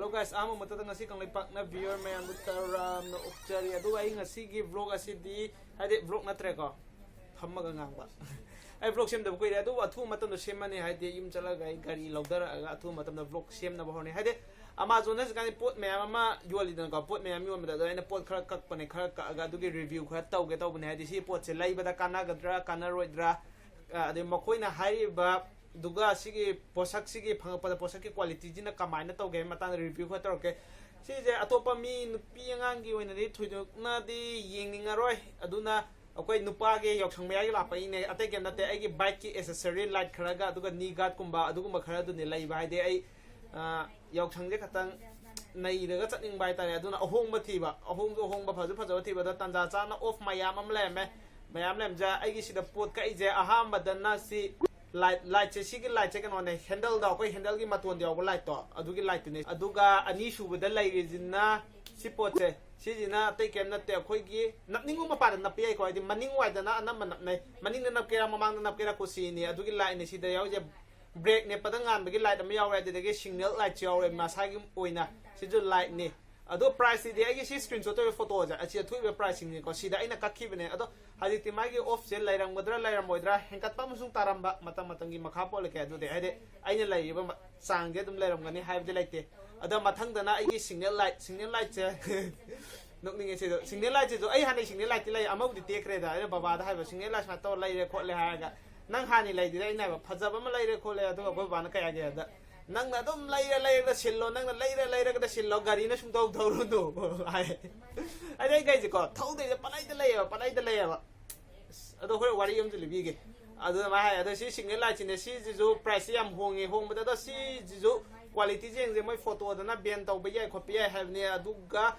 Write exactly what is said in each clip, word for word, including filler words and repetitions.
Guys, ꯑꯍꯥꯟꯕ ꯃꯛꯇꯗ ꯉꯁꯤ ꯀꯪꯂꯩꯄꯥꯛꯅ viewer ꯃꯌꯥꯝꯕꯨ ꯇꯔꯥꯝꯅ ꯑꯣꯛꯆꯔꯤ꯫ ꯑꯗꯨꯒ ꯑꯩ ꯉꯁꯤꯒꯤ vlog ꯑꯁꯤꯗꯤ, ꯍꯥꯏꯗꯤ vlog ꯅꯠꯇ꯭ꯔꯦꯀꯣ, ꯐꯝꯃꯒ ꯉꯥꯡꯕ꯫ ꯑꯩ vlog ꯁꯦꯝꯗꯕ ꯀꯨꯏꯔꯦ, ꯑꯗꯨꯕꯨ ꯑꯊꯨꯕ ꯃꯇꯝꯗ ꯁꯦꯝꯃꯅꯤ꯫ ꯍꯥꯏꯗꯤ ꯌꯨꯝ ꯆꯠꯂꯒ ꯑꯩ ꯒꯥꯔꯤ ꯂꯧꯊꯔꯛꯑꯒ ꯑꯊꯨꯕ ꯃꯇꯝꯗ vlog ꯁꯦꯝꯅꯕ ꯍꯧꯔꯅꯤ꯫ ꯍꯥꯏꯗꯤ Amazon ꯍꯧꯖꯤꯛꯀꯥꯟꯗꯤ ꯄꯣꯠ ꯃꯌꯥꯝ ꯑꯃ ꯌꯣꯜꯂꯤꯗꯅꯀꯣ, ꯄꯣꯠ ꯃꯌꯥꯝ ꯌꯣꯟꯕꯗ ꯑꯗꯣ ꯑꯩꯅ ꯄꯣꯠ ꯈꯔ ꯀꯛꯄꯅꯦ, ꯈꯔ ꯀꯛꯑꯒ ꯑꯗꯨꯒꯤ review ꯈꯔ ꯇꯧꯒꯦ ꯇꯧꯕꯅꯦ꯫ ꯍꯥꯏꯗꯤ ꯁꯤ ꯄꯣꯠꯁꯦ ꯂꯩꯕꯗ ꯀꯥꯟꯅꯒꯗ꯭ꯔꯥ ꯀꯥꯟꯅꯔꯣꯏꯗ꯭ꯔꯥ, ꯑ, ꯑꯗꯩ ꯃꯈꯣꯏꯅ ꯍꯥꯏꯔꯤꯕ ꯑꯗꯨꯒ ꯁꯤꯒꯤ ꯄꯣꯠꯁꯛꯁꯤꯒꯤ ꯐꯪꯉꯛꯄꯗ ꯄꯣꯠꯁꯛꯀꯤ qualityꯁꯤꯅ ꯀꯃꯥꯏꯅ ꯇꯧꯒꯦ ꯍꯥꯏꯕ ꯃꯇꯥꯡꯗ review ꯈꯔ ꯇꯧꯔꯛꯀꯦ꯫ ꯁꯤꯁꯦ ꯑꯇꯣꯞꯄ ꯃꯤ ꯅꯨꯄꯤ ꯑꯉꯥꯡꯒꯤ ꯑꯣꯏꯅꯗꯤ ꯊꯣꯏꯗꯣꯛꯅꯗꯤ ꯌꯦꯡꯅꯤꯡꯉꯔꯣꯏ꯫ ꯑꯗꯨꯅ ꯑꯩꯈꯣꯏ ꯅꯨꯄꯥꯒꯤ ꯌꯥꯎꯁꯪ ꯃꯌꯥꯒꯤ ꯂꯥꯛꯄꯒꯤꯅꯦ, ꯑꯇꯩ ꯀꯩꯝ ꯅꯠꯇꯦ꯫ ꯑꯩꯒꯤ bikeꯀꯤ accessory light ꯈꯔꯒ, ꯑꯗꯨꯒ knee guardꯀꯨꯝꯕ ꯑꯗꯨꯒꯨꯝꯕ ꯈꯔꯗꯨꯅꯦ ꯂꯩꯕ꯫ ꯍꯥꯏꯗꯤ ꯑꯩ, ꯑ, ꯌꯥꯎꯁꯪꯁꯦ ꯈꯇꯪ ꯅꯩꯔꯒ ꯆꯠꯅꯤꯡꯕ ꯍꯥꯏꯇꯥꯔꯦ꯫ ꯑꯗꯨꯅ ꯑꯍꯣꯡꯕ ꯊꯤꯕ, ꯑꯍꯣꯡꯁꯨ ꯑꯍꯣꯡꯕ, ꯐꯁꯨ ꯐꯖꯕ ꯊꯤꯕ꯫ ꯑꯗꯣ ꯇꯟꯖꯥ ꯆꯥꯅ off ꯃꯌꯥꯝ ꯑꯃ ꯂꯩꯔꯝꯃꯦ꯫ ꯃꯌꯥꯝ ꯂꯩꯔꯝꯖ-, ꯑꯩꯒꯤ ꯁꯤꯗ ꯄꯣꯠ ꯀꯛꯏꯁꯦ ꯑꯍꯥꯟꯕꯗꯅ ꯁꯤ light, lightꯁꯦ, ꯁꯤꯒꯤ lightꯁꯦ ꯀꯩꯅꯣꯅꯦ, handleꯗ, ꯑꯩꯈꯣꯏ handleꯒꯤ ꯃꯇꯣꯟꯗ ꯌꯥꯎꯕ lightꯇꯣ, ꯑꯗꯨꯒꯤ lightꯇꯨꯅꯦ꯫ ꯑꯗꯨꯒ ꯑꯅꯤꯁꯨꯕꯗ ꯂꯩꯔꯤꯁꯤꯅ ꯁꯤ ꯄꯣꯠꯁꯦ, ꯁꯤꯁꯤꯅ ꯑꯇꯩ ꯀꯩꯝ ꯅꯠꯇꯦ, ꯑꯩꯈꯣꯏꯒꯤ ꯅꯞꯅꯤꯡꯕ ꯃꯄꯥꯗ ꯅꯞꯄ ꯌꯥꯏꯀꯣ, ꯍꯥꯏꯗꯤ ꯃꯅꯤꯡ ꯋꯥꯏꯗꯅ ꯑꯅꯝꯕ ꯅꯞꯅꯩ, ꯃꯅꯤꯡꯗ ꯅꯞꯀꯦꯔꯥ ꯃꯃꯥꯡꯗ ꯅꯞꯀꯦꯔꯥ ꯀꯨꯁꯤꯅꯤ꯫ ꯑꯗꯨꯒꯤ lightꯅꯤ ꯁꯤꯗ ꯌꯥꯎꯔꯤꯁꯦ꯫ Brake ꯅꯦꯠꯄꯗ ꯉꯥꯟꯕꯒꯤ light ꯑꯃ ꯌꯥꯎꯔꯦ, ꯑꯗꯨꯗꯒꯤ signal lightꯁꯨ ꯌꯥꯎꯔꯦ, ꯃꯁꯥꯒꯤ ꯑꯣꯏꯅ ꯁꯤꯁꯨ lightꯅꯤ꯫ ꯑꯗꯣ priceꯁꯤꯗꯤ ꯑꯩꯒꯤ ꯁꯤ screenshot ꯇꯧꯔꯤꯕ photoꯁꯦ, ꯑꯁꯤ ꯑꯊꯣꯛꯏꯕ priceꯁꯤꯡꯅꯤꯀꯣ, ꯁꯤꯗ ꯑꯩꯅ ꯀꯛꯈꯤꯕꯅꯦ꯫ ꯑꯗꯣ ꯍꯧꯖꯤꯛꯇꯤ ꯃꯥꯒꯤ offꯁꯦ ꯂꯩꯔꯝꯒꯗ꯭ꯔꯥ ꯂꯩꯔꯝꯃꯣꯏꯗ꯭ꯔꯥ, ꯍꯦꯟꯒꯠꯄ ꯑꯃꯁꯨꯡ ꯇꯥꯔꯝꯕ, ꯃꯇꯝ ꯃꯇꯝꯒꯤ ꯃꯈꯥ ꯄꯣꯜꯂꯛꯀꯦ꯫ ꯑꯗꯨꯗꯤ ꯍꯥꯏꯗꯤ ꯑꯩꯅ ꯂꯩꯔꯤꯕ ꯃ-, ꯆꯥꯡꯁꯦ ꯑꯗꯨꯝ ꯂꯩꯔꯝꯒꯅꯤ ꯍꯥꯏꯕꯗꯤ ꯂꯩꯇꯦ꯫ ꯑꯗꯣ ꯃꯊꯪꯗꯅ ꯑꯩꯒꯤ signal light, signal lightꯁꯦ ꯅꯣꯛꯅꯤꯡꯉꯦ ꯁꯤꯗꯣ꯫ Signal lightꯁꯤꯁꯨ ꯑꯩ ꯍꯥꯟꯅꯩ signal lightꯇꯤ ꯂꯩ, ꯑꯃꯕꯨꯗꯤ ꯇꯦꯛꯈ꯭ꯔꯦꯗ꯫ ꯑꯩꯅ ꯕꯕꯥꯗ ꯍꯥꯏꯕ, "Signal light ꯁꯨꯃꯥꯏꯅ ꯇꯧꯔ ꯂꯩꯔꯦ ꯈꯣꯠꯂꯦ" ꯍꯥꯏꯔꯒ, "ꯅꯪ ꯍꯥꯟꯅꯩ ꯂꯩꯗꯨꯗꯤ?" ꯑꯩꯅ ꯍꯥꯏꯕ, "ꯐꯖꯕ ꯑꯃ ꯂꯩꯔꯦ ꯈꯣꯠꯂꯦ"꯫ ꯑꯗꯨꯒ ꯑꯩꯈꯣꯏ ꯕꯕꯥꯅ ꯀꯩ ꯍꯥꯏꯒꯦ ꯍꯥꯏꯕꯗ, "ꯅꯪꯅ ꯑꯗꯨꯝ ꯂꯩꯔ ꯂꯩꯔꯒ ꯁꯤꯜꯂꯣ, ꯅꯪꯅ ꯂꯩꯔ ꯂꯩꯔꯒꯗ ꯁꯤꯜꯂꯣ, ꯒꯥꯔꯤꯅ ꯁꯨꯡꯊꯧ ꯊꯧꯔꯨꯅꯨ" ꯍꯥꯏ꯫ ꯑꯗꯩ ꯀꯩꯁꯦꯀꯣ, ꯊꯧꯗꯣꯏꯁꯦ ꯄꯂꯩꯗ ꯂꯩꯌꯦꯕ, ꯄꯂꯩꯗ ꯂꯩꯌꯦꯕ꯫ ꯑꯁ, ꯑꯗꯣ ꯍꯣꯔꯦꯟ ꯋꯥꯔꯤ ꯑꯃꯁꯨ ꯂꯤꯕꯤꯒꯦ꯫ ꯑꯗꯨꯅ ꯃꯥ ꯍꯥꯏ, ꯑꯗꯣ ꯁꯤ signal lightꯁꯤꯅꯦ, ꯁꯤꯁꯤꯁꯨ priceꯁꯦ ꯌꯥꯝ ꯍꯣꯡꯉꯦ꯫ ꯍꯣꯡꯕꯗ, ꯑꯗꯣ ꯁꯤꯁꯤꯁꯨ qualityꯁꯦ ꯌꯦꯡꯁꯦ, ꯃꯣꯏ photoꯗꯅ bend ꯇꯧꯕ ꯌꯥꯏ ꯈꯣꯠꯄ ꯌꯥꯏ ꯍꯥꯏꯕꯅꯦ꯫ ꯑꯗꯨꯒ,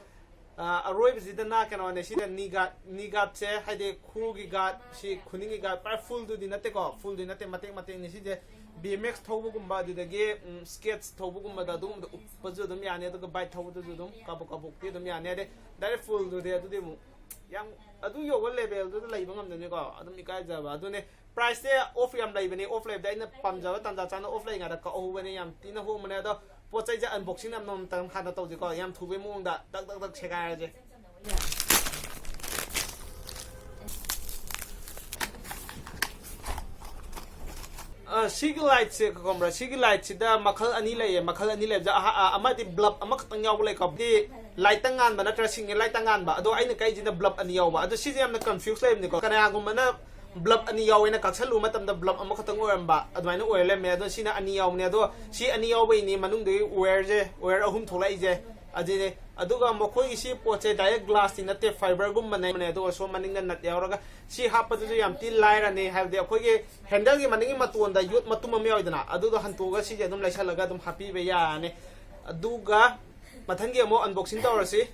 ꯑ, ꯑꯔꯣꯏꯕꯁꯤꯗꯅ ꯀꯩꯅꯣꯅꯦ, ꯁꯤꯗ knee guard, knee guardꯁꯦ, ꯍꯥꯏꯗꯤ ꯈꯨꯔꯒꯤ guard, ꯁꯤ ꯈꯨꯅꯤꯡꯒꯤ guard, ꯄꯨꯔꯥ fullꯗꯨꯗꯤ ꯅꯠꯇꯦꯀꯣ, fullꯗꯨꯗꯤ ꯅꯠꯇꯦ, ꯃꯇꯦꯛ ꯃꯇꯦꯛꯅꯤ꯫ ꯁꯤꯁꯦ BMX ꯊꯧꯕꯒꯨꯝꯕ, ꯑꯗꯨꯗꯒꯤ, ꯎꯝ, skates ꯊꯧꯕꯒꯨꯝꯕꯗ ꯑꯗꯨꯒꯨꯝꯕꯗ ꯎꯞꯄꯁꯨ ꯑꯗꯨꯝ ꯌꯥꯅꯤ, ꯑꯗꯨꯒ bike ꯊꯧꯕꯗꯁꯨ ꯑꯗꯨꯝ ꯀꯥꯕꯣꯛ ꯀꯥꯕꯣꯛꯇꯤ ꯑꯗꯨꯝ ꯌꯥꯅꯤ꯫ ꯍꯥꯏꯗꯤ direct fullꯗꯨꯗꯤ ꯑꯗꯨꯗꯤ ꯑꯃꯨꯛ ꯌꯥꯝ ꯑꯗꯨ ꯌꯧꯕ levelꯗꯨꯗ ꯂꯩꯕ ꯉꯝꯗꯕꯅꯤꯀꯣ, ꯑꯗꯨꯝ ꯏꯀꯥꯏꯖꯕ꯫ ꯑꯗꯨꯅꯦ, priceꯁꯦ off ꯌꯥꯝ ꯂꯩꯕꯅꯦ, off ꯂꯩꯕꯗ ꯑꯩꯅ ꯄꯥꯝꯖꯕ ꯇꯥꯟꯖꯥ ꯆꯥꯅ off ꯂꯩꯉꯩꯗ ꯀꯛꯍꯧꯕꯅꯦ, ꯌꯥꯝ ꯊꯤꯅ ꯍꯣꯡꯕꯅꯦ꯫ ꯑꯗꯣ ꯄꯣꯠ ꯆꯩꯁꯦ unboxing ꯑꯃꯃꯝꯇꯪ ꯍꯥꯟꯅ ꯇꯧꯁꯤꯀꯣ, ꯌꯥꯝ ꯊꯨꯕꯩ ꯃꯑꯣꯡꯗ ꯇꯛ ꯇꯛ ꯇꯛ ꯁꯦꯒꯥꯏꯔꯁꯦ꯫ ꯑ, ꯁꯤꯒꯤ ꯂꯥꯏꯠꯁꯦ ꯈꯪꯕ꯭ꯔꯥ? ꯁꯤꯒꯤ ꯂꯥꯏꯠꯁꯤꯗ ꯃꯈꯜ ꯑꯅꯤ ꯂꯩꯌꯦ꯫ ꯃꯈꯜ ꯑꯅꯤ ꯂꯩꯕꯁꯦ ꯑꯍ-, ꯑ, ꯑꯃꯗꯤ ꯕ꯭ꯂꯕ ꯑꯃꯈꯛꯇꯪ ꯌꯥꯎꯕ ꯂꯩꯀꯣ, ꯗꯤ ꯂꯥꯏꯠꯇ ꯉꯥꯟꯕ ꯅꯠꯇ꯭ꯔꯒ ꯁꯤꯡꯒꯦ ꯂꯥꯏꯠꯇ ꯉꯥꯟꯕ꯫ ꯑꯗꯣ ꯑꯩꯅ ꯀꯛꯏꯁꯤꯅ ꯕ꯭ꯂꯕ ꯑꯅꯤ ꯌꯥꯎꯕ꯫ ꯑꯗꯣ ꯁꯤꯁꯦ ꯌꯥꯝꯅ ꯀꯟꯐ꯭ꯌꯨꯁ ꯂꯩꯕꯅꯤꯀꯣ꯫ ꯀꯅꯥꯒꯨꯝꯕꯅ ꯕ꯭ꯂꯕ ꯑꯅꯤ ꯌꯥꯎꯋꯦꯅ ꯀꯛꯁꯜꯂꯨꯕ ꯃꯇꯝꯗ ꯕ꯭ꯂꯕ ꯑꯃꯈꯛꯇꯪ ꯑꯣꯏꯔꯝꯕ ꯑꯗꯨꯃꯥꯏꯅ ꯑꯣꯏꯔ ꯂꯩꯔꯝꯃꯦ꯫ ꯑꯗꯣ ꯁꯤꯅ ꯑꯅꯤ ꯌꯥꯎꯕꯅꯦ꯫ ꯑꯗꯣ ꯁꯤ ꯑꯅꯤ ꯌꯥꯎꯕꯩꯅꯤ ꯃꯅꯨꯡꯗꯒꯤ ꯋꯦꯌꯔꯁꯦ, ꯋꯦꯌꯔ ꯑꯍꯨꯝ ꯊꯣꯛꯂꯛꯏꯁꯦ ꯑꯗꯨꯅꯦ꯫ ꯑꯗꯨꯒ ꯃꯈꯣꯏꯒꯤ ꯁꯤ ꯄꯣꯠꯁꯦ ꯗꯥꯏꯔꯦꯛ ꯒ꯭ꯂꯥꯁꯇꯤ ꯅꯠꯇꯦ, ꯐꯥꯏꯕꯔꯒꯨꯝꯕꯅꯦ꯫ ꯑꯗꯨꯒ ꯁꯣꯝ ꯃꯅꯤꯡꯗ ꯅꯠ ꯌꯥꯎꯔꯒ ꯁꯤ ꯍꯥꯞꯄꯗꯨꯁꯨ ꯌꯥꯝ ꯊꯤ ꯂꯥꯏꯔꯅꯤ, ꯍꯥꯏꯕꯗꯤ ꯑꯩꯈꯣꯏꯒꯤ ꯍꯦꯟꯗꯜꯒꯤ ꯃꯅꯤꯡꯒꯤ ꯃꯇꯣꯟꯗ ꯌꯣꯠ ꯃꯇꯨꯝ ꯑꯃ ꯌꯥꯎꯏꯗꯅ, ꯑꯗꯨꯗꯣ ꯍꯟꯇꯣꯛꯑꯒ ꯁꯤꯁꯦ ꯑꯗꯨꯝ ꯂꯩꯁꯜꯂꯒ ꯑꯗꯨꯝ ꯍꯥꯞꯄꯤꯕ ꯌꯥꯔꯅꯤ꯫ ꯑꯗꯨꯒ ꯃꯊꯪꯒꯤ ꯑꯃꯨꯛ unboxing ꯇꯧꯔꯁꯤ꯫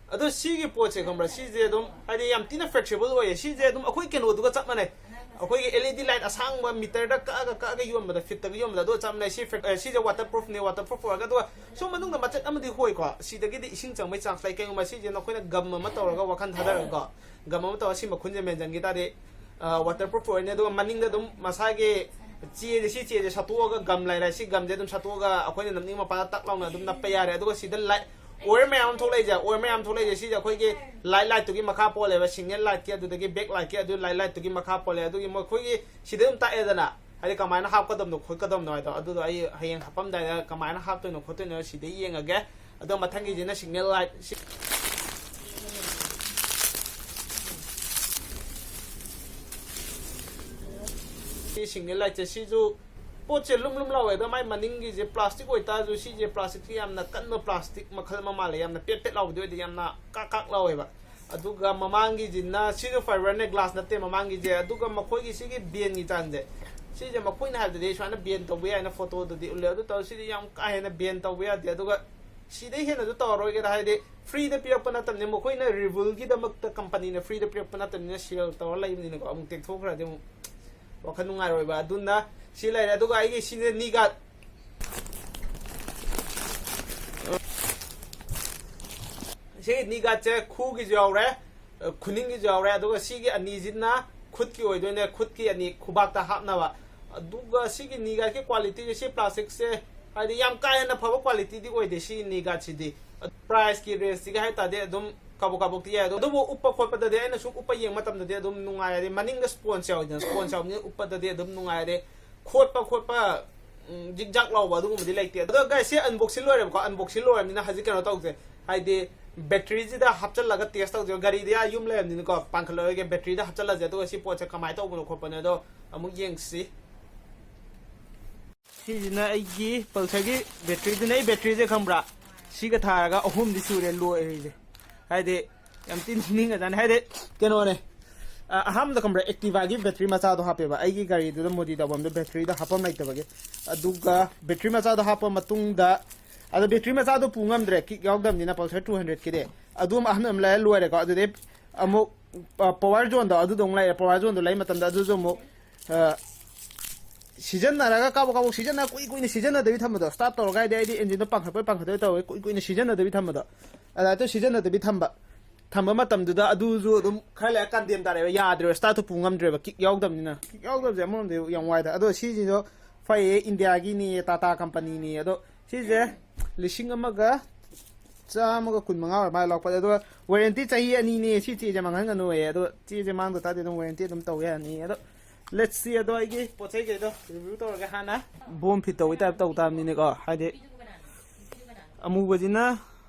ꯑꯗꯣ ꯁꯤꯒꯤ ꯄꯣꯠꯁꯦ ꯈꯪꯕ꯭ꯔꯥ, ꯁꯤꯁꯦ ꯑꯗꯨꯝ ꯍꯥꯏꯗꯤ ꯌꯥꯝ ꯊꯤꯅ flexible ꯑꯣꯏꯌꯦ꯫ ꯁꯤꯁꯦ ꯑꯗꯨꯝ ꯑꯩꯈꯣꯏ ꯀꯩꯅꯣꯗꯨꯒ ꯆꯞ ꯃꯥꯟꯅꯩ, ꯑꯩꯈꯣꯏꯒꯤ L E D light ꯑꯁꯥꯡꯕ ꯃꯤꯇꯔꯗ ꯀꯛꯑꯒ ꯀꯛꯑꯒ ꯌꯣꯟꯕꯗ, ꯐꯤꯠꯇꯒ ꯌꯣꯟꯕꯗ, ꯑꯗꯨꯒ ꯆꯞ ꯃꯥꯟꯅꯩ꯫ ꯁꯤ ꯐꯦꯛ-, ꯑ, ꯁꯤꯁꯦ waterproofꯅꯦ, waterproof ꯑꯣꯏꯔꯒ, ꯑꯗꯨꯒ ꯁꯣꯝ ꯃꯅꯨꯡꯗ ꯃꯆꯦꯠ ꯑꯃꯗꯤ ꯍꯣꯏꯀꯣ, ꯁꯤꯗꯒꯤꯗꯤ ꯏꯁꯤꯡ ꯆꯪꯕꯩ chance ꯂꯩ꯫ ꯀꯩꯒꯨꯝꯕ ꯁꯤꯁꯦ ꯅꯈꯣꯏꯅ ꯒꯝ ꯑꯃ ꯇꯧꯔꯒ ꯋꯥꯈꯜ ꯊꯥꯗꯔꯒꯀꯣ, ꯒꯝ ꯑꯃ ꯇꯧꯔꯒ ꯁꯤ ꯃꯈꯨꯟꯁꯦ ꯃꯦꯟꯁꯤꯟꯈꯤ ꯇꯥꯔꯗꯤ, ꯑ, waterproof ꯑꯣꯏꯔꯅꯤ꯫ ꯑꯗꯨꯒ ꯃꯅꯤꯡꯗ ꯑꯗꯨꯝ ꯃꯁꯥꯒꯤ ꯆꯦꯁꯦ, ꯁꯤ ꯆꯦꯁꯦ ꯁꯠꯇꯣꯛꯑꯒ, ꯒꯝ ꯂꯩꯔꯦ, ꯁꯤ ꯒꯝꯁꯦ ꯑꯗꯨꯝ ꯁꯠꯇꯣꯛꯑꯒ ꯑꯩꯈꯣꯏꯅ ꯅꯝꯅꯤꯡ ꯃꯄꯥꯗ ꯇꯛ ꯂꯥꯎꯅ ꯑꯗꯨꯝ ꯅꯞꯄ ꯌꯥꯔꯦ꯫ ꯑꯗꯨꯒ ꯁꯤꯗ ꯂꯥꯏꯠ, ꯑꯣꯏꯔ ꯃꯌꯥꯝ ꯑꯃ ꯊꯣꯛꯂꯛꯏꯁꯦ, ꯑꯣꯏꯔ ꯃꯌꯥꯝ ꯊꯣꯛꯂꯛꯏꯁꯦ, ꯁꯤꯁꯦ ꯑꯩꯈꯣꯏꯒꯤ ꯂꯥꯏꯠ, ꯂꯥꯏꯠꯇꯨꯒꯤ ꯃꯈꯥ ꯄꯣꯜꯂꯦꯕ, ꯁꯤꯡꯒꯦꯜ ꯂꯥꯏꯠꯀꯤ, ꯑꯗꯨꯗꯒꯤ ꯕꯦꯛ ꯂꯥꯏꯠꯀꯤ, ꯑꯗꯨ ꯂꯥꯏꯠ, ꯂꯥꯏꯠꯇꯨꯒꯤ ꯃꯈꯥ ꯄꯣꯜꯂꯦ꯫ ꯑꯗꯨꯒꯤ ꯃꯈꯣꯏꯒꯤ ꯁꯤꯗ ꯑꯗꯨꯝ ꯇꯥꯛꯑꯦꯗꯅ, ꯍꯥꯏꯗꯤ ꯀꯃꯥꯏꯅ ꯍꯥꯞꯀꯗꯕꯅꯣ ꯈꯣꯠꯀꯗꯕꯅꯣ ꯍꯥꯏꯗꯣ, ꯑꯗꯨꯗꯣ ꯑꯩ ꯍꯌꯦꯡ ꯍꯥꯞꯄꯝꯗꯥꯏꯗ ꯀꯃꯥꯏꯅ ꯍꯥꯞꯇꯣꯏꯅꯣ ꯈꯣꯠꯇꯣꯏꯅꯣ ꯁꯤꯗ ꯌꯦꯡꯉꯒꯦ꯫ ꯑꯗꯣ ꯃꯊꯪꯒꯤꯁꯤꯅ ꯁꯤꯡꯒꯦꯜ ꯂꯥꯏꯠ꯫ ꯁꯤ-, ꯁꯤ ꯁꯤꯡꯒꯦꯜ ꯂꯥꯏꯠꯁꯦ, ꯁꯤꯁꯨ ꯄꯣꯠꯁꯦ ꯂꯨꯝ ꯂꯨꯝ ꯂꯥꯎꯋꯦ꯫ ꯑꯗꯣ ꯃꯥꯏ ꯃꯅꯤꯡꯒꯤꯁꯦ ꯄ꯭ꯂꯥꯁꯇꯤꯛ ꯑꯣꯏꯇꯥꯔꯁꯨ, ꯁꯤꯁꯦ ꯄ꯭ꯂꯥꯁꯇꯤꯛꯁꯦ ꯌꯥꯝꯅ ꯀꯟꯕ ꯄ꯭ꯂꯥꯁꯇꯤꯛ ꯃꯈꯜ ꯑꯃ ꯃꯥꯜꯂꯦ, ꯌꯥꯝꯅ ꯄꯦꯠ ꯄꯦꯠ ꯂꯥꯎꯕꯗꯤ ꯑꯣꯏꯗꯦ, ꯌꯥꯝꯅ ꯀꯥꯛ ꯀꯥꯛ ꯂꯥꯎꯋꯦꯕ꯫ ꯑꯗꯨꯒ ꯃꯃꯥꯡꯒꯤꯁꯤꯅ, ꯁꯤꯁꯨ ꯐꯥꯏꯕꯔꯅꯦ, ꯒ꯭ꯂꯥꯁ ꯅꯠꯇꯦ ꯃꯃꯥꯡꯒꯤꯁꯦ꯫ ꯑꯗꯨꯒ ꯃꯈꯣꯏꯒꯤ ꯁꯤꯒꯤ ꯕꯦꯟꯒꯤ ꯆꯥꯡꯁꯦ, ꯁꯤꯁꯦ ꯃꯈꯣꯏꯅ ꯍꯥꯏꯕꯗꯗꯤ ꯁꯨꯃꯥꯏꯅ ꯕꯦꯟ ꯇꯧꯕ ꯌꯥꯏꯅ ꯐꯣꯇꯣꯗꯗꯤ ꯎꯠꯂꯦ, ꯑꯗꯨ ꯇꯧꯔ ꯁꯤꯗꯤ ꯌꯥꯝ ꯀꯥ ꯍꯦꯟꯅ ꯕꯦꯟ ꯇꯧꯕ ꯌꯥꯗꯦ꯫ ꯑꯗꯨꯒ ꯁꯤꯗꯩ ꯍꯦꯟꯅꯁꯨ ꯇꯧꯔꯔꯣꯏꯒꯦꯗ, ꯍꯥꯏꯗꯤ ꯐ꯭ꯔꯤꯗ ꯄꯤꯔꯛꯄ ꯅꯠꯇꯕꯅꯤ, ꯃꯈꯣꯏꯅ ꯔꯤꯕꯨꯜꯒꯤꯗꯃꯛꯇ ꯀꯝꯄꯅꯤꯅ ꯐ꯭ꯔꯤꯗ ꯄꯤꯔꯛꯄ ꯅꯠꯇꯕꯅꯤꯅ, ꯁꯦꯜ ꯇꯧꯔ ꯂꯩꯕꯅꯤꯅꯀꯣ, ꯑꯃꯨꯛ ꯇꯦꯛꯊꯣꯛꯈ꯭ꯔꯗꯤ ꯑꯃꯨꯛ ꯋꯥꯈꯜ ꯅꯨꯡꯉꯥꯏꯔꯣꯏꯕ꯫ ꯑꯗꯨꯅ ꯁꯤ ꯂꯩꯔꯦ꯫ ꯑꯗꯨꯒ ꯑꯩꯒꯤ ꯁꯤꯅ ꯅꯤ ꯒꯥꯔꯗ, ꯁꯤꯒꯤ ꯅꯤ ꯒꯥꯔꯗꯁꯦ ꯈꯨꯒꯤꯁꯨ ꯌꯥꯎꯔꯦ, ꯈꯨꯅꯤꯡꯒꯤꯁꯨ ꯌꯥꯎꯔꯦ꯫ ꯑꯗꯨꯒ ꯁꯤꯒꯤ ꯑꯅꯤꯁꯤꯅ ꯈꯨꯠꯀꯤ ꯑꯣꯏꯗꯣꯏꯅꯦ, ꯈꯨꯠꯀꯤ ꯑꯅꯤ ꯈꯨꯕꯥꯛꯇ ꯍꯥꯞꯅꯕ꯫ ꯑꯗꯨꯒ ꯁꯤꯒꯤ ꯅꯤ ꯒꯥꯔꯗꯀꯤ ꯀ꯭ꯋꯥꯂꯤꯇꯤꯁꯦ, ꯁꯤ ꯄ꯭ꯂꯥꯁꯇꯤꯛꯁꯦ ꯍꯥꯏꯗꯤ ꯌꯥꯝ ꯀꯥ ꯍꯦꯟꯅ ꯐꯕ ꯀ꯭ꯋꯥꯂꯤꯇꯤꯗꯤ ꯑꯣꯏꯗꯦ ꯁꯤ ꯅꯤ ꯒꯥꯔꯗꯁꯤꯗꯤ꯫ ꯄ꯭ꯔꯥꯏꯁꯀꯤ ꯔꯦꯟꯖꯁꯤꯒꯤ ꯍꯥꯏ ꯇꯥꯔꯗꯤ ꯑꯗꯨꯝ ꯀꯥꯕꯣꯛ ꯀꯥꯕꯣꯛꯇꯤ ꯌꯥꯏ ꯑꯗꯣ, ꯑꯗꯨꯕꯨ ꯎꯞꯄ ꯈꯣꯠꯄꯗꯗꯤ, ꯑꯩꯅ ꯁꯨꯝ ꯎꯞꯄ ꯌꯦꯡꯕ ꯃꯇꯝꯗꯗꯤ ꯑꯗꯨꯝ ꯅꯨꯡꯉꯥꯏꯔꯦ꯫ ꯃꯅꯤꯡꯗ ꯁ꯭ꯄꯣꯟꯁ ꯌꯥꯎꯋꯤꯗꯅ, ꯁ꯭ꯄꯣꯟꯁ ꯌꯥꯎꯕꯅꯤꯅ ꯎꯞꯄꯗꯗꯤ ꯑꯗꯨꯝ ꯅꯨꯡꯉꯥꯏꯔꯦ꯫ ꯈꯣꯠꯄ ꯈꯣꯠꯄ, ꯎꯝ, ꯖꯤꯛ ꯖꯥꯛ ꯂꯥꯎꯕ ꯑꯗꯨꯒꯨꯝꯕꯗꯤ ꯂꯩꯇꯦ꯫ ꯑꯗꯣ ꯒꯥꯏꯁ, ꯁꯤ ꯑꯟꯕꯣꯛꯁꯤꯡ ꯂꯣꯏꯔꯦꯕꯀꯣ꯫ ꯑꯟꯕꯣꯛꯁꯤꯡ ꯂꯣꯏꯔꯕꯅꯤꯅ ꯍꯧꯖꯤꯛ ꯀꯩꯅꯣ ꯇꯧꯁꯦ, ꯍꯥꯏꯗꯤ ꯕꯦꯇ꯭ꯔꯤꯁꯤꯗ ꯍꯥꯞꯆꯜꯂꯒ ꯇꯦꯁ ꯇꯧꯁꯦ꯫ ꯒꯥꯔꯤꯗꯤ ꯑꯥ ꯌꯨꯝ ꯂꯩꯔꯕꯅꯤꯅꯀꯣ, ꯄꯥꯟꯈꯠꯂꯔꯣꯏꯒꯦ, ꯕꯦꯇ꯭ꯔꯤꯗ ꯍꯥꯞꯆꯜꯂꯁꯦ꯫ ꯑꯗꯨꯒ ꯁꯤ ꯄꯣꯠꯁꯦ ꯀꯃꯥꯏꯅ ꯇꯧꯕꯅꯣ ꯈꯣꯠꯄꯅꯣ ꯑꯗꯣ ꯑꯃꯨꯛ ꯌꯦꯡꯁꯤ꯫ ꯁꯤꯁꯤꯅ ꯑꯩꯒꯤ ꯄꯜꯁꯔꯒꯤ ꯕꯦꯇ꯭ꯔꯤꯗꯨꯅꯦ꯫ ꯑꯩ ꯕꯦꯇ꯭ꯔꯤꯁꯦ ꯈꯪꯕ꯭ꯔꯥ, ꯁꯤꯒ ꯊꯥꯔꯒ ꯑꯍꯨꯝꯗꯤ ꯁꯨꯔꯦ ꯂꯣꯏꯔꯤꯁꯦ꯫ ꯍꯥꯏꯗꯤ ꯌꯥꯝ ꯊꯤ ꯅꯣꯛꯅꯤꯡꯉꯖꯥꯠꯅꯤ꯫ ꯍꯥꯏꯗꯤ ꯀꯩꯅꯣꯅꯦ, ꯑ, ꯑꯍꯥꯟꯕꯗ ꯈꯪꯕ꯭ꯔꯥ, ꯑꯦꯛꯇꯤꯚꯥꯒꯤ ꯕꯦꯇ꯭ꯔꯤ ꯃꯆꯥꯗꯣ ꯍꯥꯞꯄꯦꯕ꯫ ꯑꯩꯒꯤ ꯒꯥꯔꯤꯗꯨꯗ ꯃꯣꯗꯤ ꯇꯧꯐꯝꯗꯣ ꯕꯦꯇ꯭ꯔꯤꯗꯣ ꯍꯥꯞꯐꯝ ꯂꯩꯇꯕꯒꯤ꯫ ꯑꯗꯨꯒ ꯕꯦꯇ꯭ꯔꯤ ꯃꯆꯥꯗꯣ ꯍꯥꯞꯄ ꯃꯇꯨꯡꯗ, ꯑꯗꯣ ꯕꯦꯇ꯭ꯔꯤ ꯃꯆꯥꯗꯣ ꯄꯨ ꯉꯝꯗ꯭ꯔꯦ, ꯀꯤꯛ ꯌꯥꯎꯗꯕꯅꯤꯅ, ꯄꯜꯁꯔ ꯇꯨ ꯍꯟꯗ꯭ꯔꯦꯠꯀꯤꯗꯤ꯫ ꯑꯗꯨꯝ ꯑꯍꯟ ꯑꯃ ꯂꯩꯔ ꯂꯣꯏꯔꯦꯀꯣ꯫ ꯑꯗꯨꯗꯩ ꯑꯃꯨꯛ, ꯑ, ꯄꯋꯥꯔ ꯖꯣꯟꯗꯣ ꯑꯗꯨꯗꯣ ꯑꯃꯨꯛ ꯂꯩꯔꯦ꯫ ꯄꯋꯥꯔ ꯖꯣꯟꯗꯣ ꯂꯩ ꯃꯇꯝꯗ ꯑꯗꯨꯁꯨ ꯑꯃꯨꯛ, ꯑ, ꯁꯤꯖꯤꯟꯅꯔꯒ ꯀꯥꯕꯛ ꯀꯥꯕꯛ ꯁꯤꯖꯤꯟꯅ-, ꯀꯨꯏ ꯀꯨꯏꯅ ꯁꯤꯖꯤꯟꯅꯗꯕꯤ ꯊꯝꯕꯗꯣ꯫ ꯁ꯭ꯇꯥꯔꯠ ꯇꯧꯔꯒ ꯍꯥꯏꯗꯤ ꯑꯩꯗꯤ ꯏꯟꯖꯤꯟꯗꯣ ꯄꯥꯟꯈꯠꯄꯩ ꯄꯥꯟꯈꯠꯇꯕꯩ ꯇꯧꯋꯦ꯫ ꯀꯨꯏ ꯀꯨꯏꯅ ꯁꯤꯖꯤꯟꯅꯗꯕꯤ ꯊꯝꯕꯗꯣ꯫ ꯑꯗꯨꯃꯥꯏꯅ ꯇꯧꯔ ꯁꯤꯖꯤꯟꯅꯗꯕꯤ ꯊꯝꯕ, ꯊꯝꯕ ꯃꯇꯝꯗꯨꯗ ꯑꯗꯨꯁꯨ ꯑꯗꯨꯝ ꯈꯔ ꯂꯩꯔ ꯀꯟꯗꯦꯝ ꯇꯥꯔꯛꯑꯦꯕ꯫ ꯌꯥꯗ꯭ꯔꯦꯕ, ꯁ꯭ꯇꯥꯔꯠꯇꯨ ꯄꯨ ꯉꯝꯗ꯭ꯔꯦꯕ, ꯀꯤꯛ ꯌꯥꯎꯗꯕꯅꯤꯅ꯫ ꯀꯤꯛ ꯌꯥꯎꯗꯕꯁꯦ ꯑꯃꯔꯣꯝꯗ ꯌꯥꯝ ꯋꯥꯏꯗ꯫ ꯑꯗꯣ ꯁꯤꯁꯤꯁꯨ ꯐꯩꯌꯦ, ꯏꯟꯗꯤꯌꯥꯒꯤꯅꯤ, ꯇꯥꯇꯥ ꯀꯝꯄꯅꯤꯅꯤ꯫ ꯑꯗꯣ ꯁꯤꯁꯦ ꯂꯤꯁꯤꯡ ꯑꯃꯒ ꯆꯥꯝꯃꯒ ꯀꯨꯟ ꯃꯉꯥ ꯑꯣꯏꯔ ꯃꯥꯜꯂꯦ ꯂꯧꯔꯛꯄꯗ꯫ ꯑꯗꯨꯒ ꯋꯥꯔꯦꯟꯇꯤ ꯆꯍꯤ ꯑꯅꯤꯅꯦ꯫ ꯁꯤ ꯆꯦꯁꯦ ꯃꯥꯡꯍꯟꯒꯅꯨꯌꯦ꯫ ꯑꯗꯣ ꯆꯦꯁꯦ ꯃꯥꯡꯗ ꯇꯥꯔꯗꯤ ꯑꯗꯨꯝ ꯋꯥꯔꯦꯟꯇꯤ ꯑꯗꯨꯝ ꯇꯧ ꯌꯥꯅꯤ꯫ ꯑꯗꯣ let's see꯫ ꯑꯗꯣ ꯑꯩꯒꯤ ꯄꯣꯠ ꯆꯩ ꯀꯩꯗꯣ ꯔꯤꯚꯤꯌꯨ ꯇꯧꯔꯒꯦ ꯍꯥꯟꯅ꯫ ꯕꯣꯝ ꯐꯤꯠ ꯇꯧꯕꯩ ꯇꯥꯏꯞ ꯇꯧ ꯇꯥꯕꯅꯤꯅꯦꯀꯣ꯫ ꯍꯥꯏꯗꯤ ꯑꯃꯨꯕꯁꯤꯅ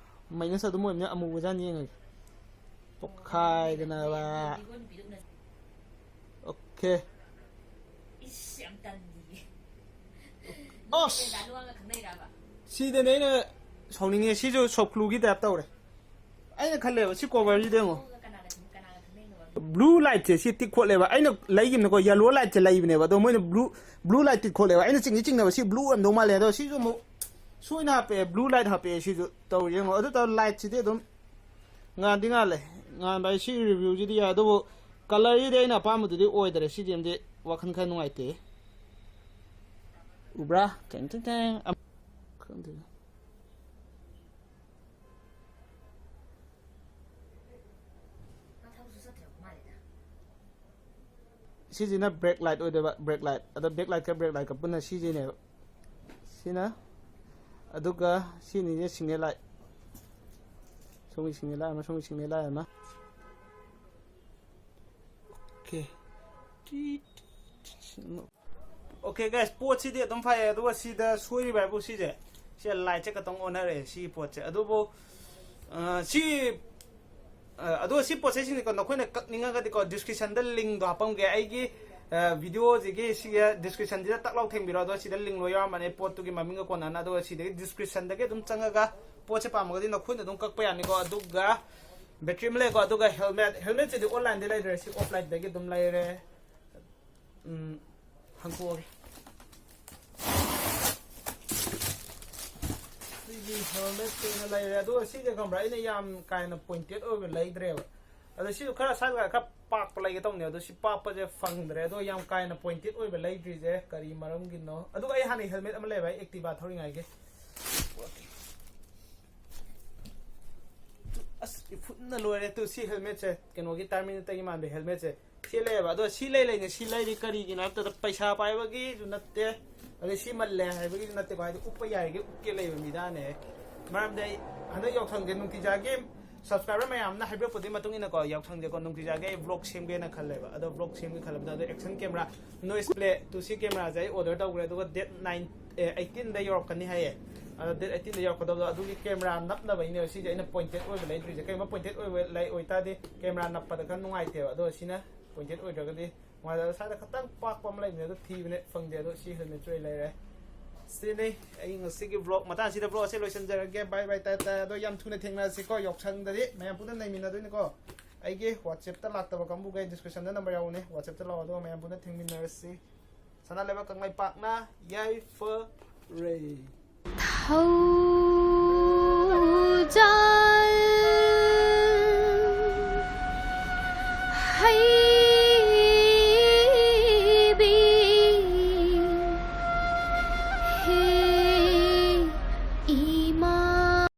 ꯃꯥꯏꯅꯁ ꯑꯗꯨꯝ ꯑꯣꯏꯕꯅꯤꯅ ꯑꯃꯨꯕꯁꯦ ꯍꯥꯟꯅ ꯌꯦꯡꯉꯒꯦ꯫ ꯄꯣꯛꯈꯥꯏꯗꯅꯕ꯫ ꯑꯣꯀꯦ꯫ ꯏꯁ, ꯌꯥꯝ ꯇꯜꯂꯤꯌꯦ꯫ ꯑꯁ! ꯁꯤꯗꯅꯦ ꯑꯩꯅ ꯁꯥꯎꯅꯤꯡꯉꯦ꯫ ꯁꯤꯁꯨ ꯁꯣꯞ ꯀ꯭ꯂꯨꯒꯤ ꯇꯥꯏꯞ ꯇꯧꯔꯦ꯫ ꯑꯩꯅ ꯈꯜꯂꯦꯕ ꯁꯤ ꯀꯣꯚꯔꯁꯤꯗ ꯌꯦꯡꯉꯣ꯫ ꯕ꯭ꯂꯨ ꯂꯥꯏꯠꯁꯦ ꯁꯤ ꯇꯤꯛ ꯈꯣꯠꯂꯦꯕ꯫ ꯑꯩꯅ ꯂꯩꯈꯤꯕꯅꯀꯣ, ꯌꯦꯂꯣ ꯂꯥꯏꯠꯁꯦ ꯂꯩꯕꯅꯦꯕ꯫ ꯑꯗꯣ ꯃꯣꯏꯅ ꯕ꯭ꯂꯨ, ꯕ꯭ꯂꯨ ꯂꯥꯏꯠ ꯇꯤꯛ ꯈꯣꯠꯂꯦꯕ꯫ ꯑꯩꯅ ꯆꯤꯡꯗꯤ ꯆꯤꯡꯅꯕ ꯁꯤ ꯕ꯭ꯂꯨ ꯑꯣꯏꯔꯝꯗꯧ ꯃꯥꯜꯂꯦ꯫ ꯑꯗꯣ ꯁꯤꯁꯨ ꯑꯃꯨꯛ ꯁꯣꯏꯅ ꯍꯥꯞꯄꯛꯑꯦ, ꯕ꯭ꯂꯨ ꯂꯥꯏꯠ ꯍꯥꯞꯄꯛꯑꯦ꯫ ꯁꯤꯁꯨ ꯇꯧꯔꯤ ꯌꯦꯡꯉꯣ꯫ ꯑꯗꯨ ꯇꯧꯔ ꯂꯥꯏꯠꯁꯤꯗꯤ ꯑꯗꯨꯝ ꯉꯥꯟꯗꯤ ꯉꯥꯜꯂꯦ꯫ ꯉꯥꯟꯕ ꯍꯥꯏ ꯁꯤ ꯔꯤꯚ꯭ꯌꯨꯁꯤꯗꯤ ꯌꯥꯏ, ꯑꯗꯨꯕꯨ ꯀꯂꯔꯁꯤꯗꯤ ꯑꯩꯅ ꯑꯄꯥꯝꯕꯗꯨꯗꯤ ꯑꯣꯏꯗꯔꯦ꯫ ꯁꯤꯗꯤ ꯑꯃꯗꯤ ꯋꯥꯈꯜ ꯈꯔ ꯅꯨꯡꯉꯥꯏꯇꯦ꯫ ꯎꯕ꯭ꯔꯥ? ꯇꯦꯡ ꯇꯦꯡ ꯇꯦꯡ꯫ ꯑꯝ-, ꯈꯪꯗꯦ꯫ ꯁꯤꯁꯤꯅ ꯕ꯭ꯔꯦꯛ ꯂꯥꯏꯠ ꯑꯣꯏꯗꯣꯏꯕ, ꯕ꯭ꯔꯦꯛ ꯂꯥꯏꯠ꯫ ꯑꯗꯣ ꯕꯦꯛ ꯂꯥꯏꯠꯀ ꯕ꯭ꯔꯦꯛ ꯂꯥꯏꯠꯀ ꯄꯨꯟꯅ ꯁꯤꯁꯤꯅꯦꯕ꯫ ꯁꯤꯅ, ꯑꯗꯨꯒ ꯁꯤꯅꯤꯁꯦ ꯁꯤꯒꯅꯦꯜ ꯂꯥꯏꯠ꯫ ꯁꯣꯝꯒꯤ ꯁꯤꯒꯅꯦꯜ ꯂꯥꯏꯠ ꯑꯃ, ꯁꯣꯝꯒꯤ ꯁꯤꯒꯅꯦꯜ ꯂꯥꯏꯠ ꯑꯃ꯫ ꯑꯣꯀꯦ꯫ ꯑꯣꯀꯦ ꯒꯥꯏꯁ, ꯄꯣꯠꯁꯤꯗꯤ ꯑꯗꯨꯝ ꯐꯩꯌꯦ꯫ ꯑꯗꯨꯒ ꯁꯤꯗ ꯁꯣꯏꯔꯤꯕ ꯍꯥꯏꯕꯨ ꯁꯤꯁꯦ, ꯁꯤ ꯂꯥꯏꯠꯁꯦ ꯈꯛꯇꯪ ꯑꯣꯟꯅꯔꯛꯑꯦ ꯁꯤꯒꯤ ꯄꯣꯠꯁꯦ꯫ ꯑꯗꯨꯕꯨ ꯑ, ꯁꯤ ꯑ, ꯑꯗꯨꯒ ꯁꯤ ꯄꯣꯠ ꯆꯩꯁꯤꯡꯁꯦꯀꯣ, ꯅꯈꯣꯏꯅ ꯀꯛꯅꯤꯡꯉꯒꯗꯤꯀꯣ, ꯗꯤꯁꯀ꯭ꯔꯤꯞꯁꯟꯗ ꯂꯤꯡꯗꯣ ꯍꯥꯄꯝꯒꯦ꯫ ꯑꯩꯒꯤ ꯚꯤꯗꯤꯑꯣꯁꯤꯒꯤ ꯁꯤꯒꯤ ꯗꯤꯁꯀ꯭ꯔꯤꯞꯁꯟꯁꯤꯗ ꯇꯛ ꯂꯥꯎ ꯊꯦꯡꯕꯤꯔꯣ꯫ ꯑꯗꯣ ꯁꯤꯗ ꯂꯤꯡ ꯂꯣꯏ ꯌꯥꯎꯔꯝꯕꯅꯦ, ꯄꯣꯠꯇꯨꯒꯤ ꯃꯃꯤꯡꯒ ꯀꯣꯟꯅꯅ꯫ ꯑꯗꯨꯒ ꯁꯤꯗꯒꯤ ꯗꯤꯁꯀ꯭ꯔꯤꯞꯁꯟꯗꯒꯤ ꯑꯗꯨꯝ ꯆꯪꯉꯒ ꯄꯣꯠꯁꯦ ꯄꯥꯝꯃꯒꯗꯤ ꯅꯈꯣꯏꯅ ꯑꯗꯨꯝ ꯀꯛꯄ ꯌꯥꯅꯤꯀꯣ꯫ ꯑꯗꯨꯒ ꯕꯦꯇ꯭ꯔꯤ ꯑꯃ ꯂꯩꯀꯣ, ꯑꯗꯨꯒ ꯍꯦꯜꯃꯦꯠ, ꯍꯦꯜꯃꯦꯠꯁꯤꯗꯤ ꯑꯣꯟꯂꯥꯏꯟꯗ ꯂꯩꯗ꯭ꯔꯦ, ꯁꯤ ꯑꯣꯐꯂꯥꯏꯟꯗꯒꯤ ꯑꯗꯨꯝ ꯂꯩꯔꯦ꯫ ꯎꯝ, ꯍꯪꯇꯣꯛꯑꯒꯦ꯫ ꯁꯤꯒꯤ ꯍꯦꯜꯃꯦꯠ ꯑꯣꯏꯅ ꯂꯩꯔꯦ꯫ ꯑꯗꯨꯒ ꯁꯤꯁꯦ ꯈꯪꯕ꯭ꯔꯥ, ꯑꯩꯅ ꯌꯥꯝ ꯀꯥ ꯍꯦꯟꯅ ꯄꯣꯏꯟꯇꯦꯠ ꯑꯣꯏꯕ ꯂꯩꯗ꯭ꯔꯦꯕ꯫ ꯑꯗꯣ ꯁꯤꯁꯨ ꯈꯔ ꯁ꯭ꯋꯥꯏ ꯈꯔ ꯄꯥꯛꯄ ꯂꯩꯒꯦ ꯇꯧꯅꯦ, ꯑꯗꯣ ꯁꯤ ꯄꯥꯛꯄꯁꯦ ꯐꯪꯗ꯭ꯔꯦ꯫ ꯑꯗꯣ ꯌꯥꯝ ꯀꯥ ꯍꯦꯟꯅ ꯄꯣꯏꯟꯇꯦꯠ ꯑꯣꯏꯕ ꯂꯩꯗ꯭ꯔꯤꯁꯦ ꯀꯔꯤ ꯃꯔꯝꯒꯤꯅꯣ? ꯑꯗꯨꯒ ꯑꯩ ꯍꯥꯟꯅ ꯍꯦꯜꯃꯦꯠ ꯑꯃ ꯂꯩꯕ, ꯑꯩ ꯑꯦꯛꯇꯤꯚꯥ ꯊꯧꯔꯤꯉꯩꯒꯤ꯫ ꯑꯁ, ꯏꯐꯨꯠꯅ ꯂꯣꯏꯔꯦ꯫ ꯇꯨ, ꯁꯤ ꯍꯦꯜꯃꯦꯠꯁꯦ, ꯀꯩꯅꯣꯒꯤ ꯇꯔꯃꯤꯅꯦꯇꯔꯒꯤ ꯃꯥꯟꯕ ꯍꯦꯜꯃꯦꯠꯁꯦ, ꯁꯤ ꯂꯩꯌꯦꯕ꯫ ꯑꯗꯣ ꯁꯤ ꯂꯩ ꯂꯩꯅ ꯁꯤ ꯂꯩꯔꯤ ꯀꯔꯤꯒꯤꯅꯣ ꯍꯥꯏꯕꯗ, ꯄꯩꯁꯥ ꯄꯥꯏꯕꯒꯤꯁꯨ ꯅꯠꯇꯦ, ꯑꯗꯩ ꯁꯤ ꯃꯜꯂꯦ ꯍꯥꯏꯕꯒꯤꯁꯨ ꯅꯠꯇꯦꯀꯣ, ꯍꯥꯏꯗꯤ ꯎꯞꯄ ꯌꯥꯔꯤꯒꯩ ꯎꯞꯀꯦ ꯂꯩꯕ ꯃꯤꯗꯥꯅꯦ꯫ ꯃꯔꯝꯗꯤ ꯑꯩ ꯍꯟꯗꯛ ꯌꯥꯎꯁꯪꯁꯦ ꯅꯨꯡꯇꯤꯖꯥꯒꯤ ꯁꯕꯁꯀ꯭ꯔꯥꯏꯕꯔ ꯃꯌꯥꯝꯅ ꯍꯥꯏꯕꯤꯔꯛꯄꯗꯨꯒꯤ ꯃꯇꯨꯡ ꯏꯟꯅꯀꯣ, ꯌꯥꯎꯁꯪꯁꯦꯀꯣ ꯅꯨꯡꯇꯤꯖꯥꯒꯤ ꯑꯩ ꯕ꯭ꯂꯣꯒ ꯁꯦꯝꯒꯦꯅ ꯈꯜꯂꯦꯕ꯫ ꯑꯗꯣ ꯕ꯭ꯂꯣꯒ ꯁꯦꯝꯒꯦ ꯈꯜꯂꯕꯗ, ꯑꯗꯣ action camera, noise play two ꯁꯤ ꯀꯦꯃꯦꯔꯥꯁꯦ ꯑꯩ ꯑꯣꯔꯗꯔ ꯇꯧꯈ꯭ꯔꯦ꯫ ꯑꯗꯨꯒ ꯗꯦꯠ ꯅꯥꯏꯟ, ꯑꯦ, ꯑꯩꯠꯇꯤꯟꯗ ꯌꯧꯔꯛꯀꯅꯤ ꯍꯥꯏꯌꯦ꯫ ꯑꯗꯣ ꯗꯦꯠ ꯑꯩꯠꯇꯤꯟꯗ ꯌꯧꯔꯛꯀꯗꯕꯗꯣ, ꯑꯗꯨꯒꯤ ꯀꯦꯃꯦꯔꯥ ꯅꯞꯅꯕꯩꯅꯦꯕ ꯁꯤꯁꯦ ꯑꯩꯅ ꯄꯣꯏꯟꯇꯦꯠ ꯑꯣꯏꯕ ꯂꯩꯗ꯭ꯔꯤꯁꯦ꯫ ꯀꯩꯒꯨꯝꯕ ꯄꯣꯏꯟꯇꯦꯠ ꯑꯣꯏꯕ ꯂꯩ ꯑꯣꯏꯇꯥꯔꯗꯤ ꯀꯦꯃꯦꯔꯥ ꯅꯞꯄꯗ ꯈꯔ ꯅꯨꯡꯉꯥꯏꯇꯦꯕ꯫ ꯑꯗꯣ ꯁꯤꯅ ꯄꯣꯏꯟꯇꯦꯠ ꯑꯣꯏꯗ꯭ꯔꯒꯗꯤ ꯅꯨꯡꯉꯥꯏꯇꯕ꯫ ꯁ꯭ꯋꯥꯏꯗ ꯈꯇꯪ ꯄꯥꯛꯄ ꯑꯃ ꯂꯩꯕꯅꯦ, ꯑꯗꯣ ꯊꯤꯕꯅꯦ, ꯐꯪꯗꯦ꯫ ꯑꯗꯣ ꯁꯤ ꯍꯦꯜꯃꯦꯠꯁꯨ ꯑꯩ ꯂꯩꯔꯦ꯫ ꯁꯤꯅꯤ ꯑꯩ ꯉꯁꯤꯒꯤ ꯕ꯭ꯂꯣꯒ꯫ ꯃꯇꯥꯡꯁꯤꯗ ꯕ꯭ꯂꯣꯒ ꯑꯁꯦ ꯂꯣꯏꯁꯤꯟꯖꯔꯒꯦ꯫ ꯕꯥꯏ ꯕꯥꯏ, ꯇꯥꯏ ꯇꯥꯏ꯫ ꯑꯗꯣ ꯌꯥꯝ ꯊꯨꯅ ꯊꯦꯡꯅꯔꯁꯤꯀꯣ ꯌꯥꯎꯁꯪꯗꯗꯤ꯫ ꯃꯌꯥꯝ ꯄꯨꯟꯅ ꯅꯩꯃꯤꯟꯅꯗꯣꯏꯅꯤꯀꯣ꯫ ꯑꯩꯒꯤ ꯋꯥꯆꯦꯞꯇ ꯂꯥꯛꯇꯕ ꯀꯥꯡꯕꯨꯈꯩ ꯗꯤꯁꯀ꯭ꯔꯤꯞꯁꯟꯗ ꯅꯝꯕꯔ ꯌꯥꯎꯕꯅꯦ, ꯋꯥꯆꯦꯞꯇ ꯂꯥꯛꯑꯣ, ꯑꯗꯨꯒ ꯃꯌꯥꯝ ꯄꯨꯟꯅ ꯊꯦꯡꯃꯤꯟꯅꯔꯁꯤ꯫ ꯁꯅꯥ ꯂꯩꯕꯥꯛ ꯀꯪꯂꯩꯄꯥꯛꯅ ꯌꯥꯏꯐꯔꯦ꯫ ꯊꯧꯖꯥꯜ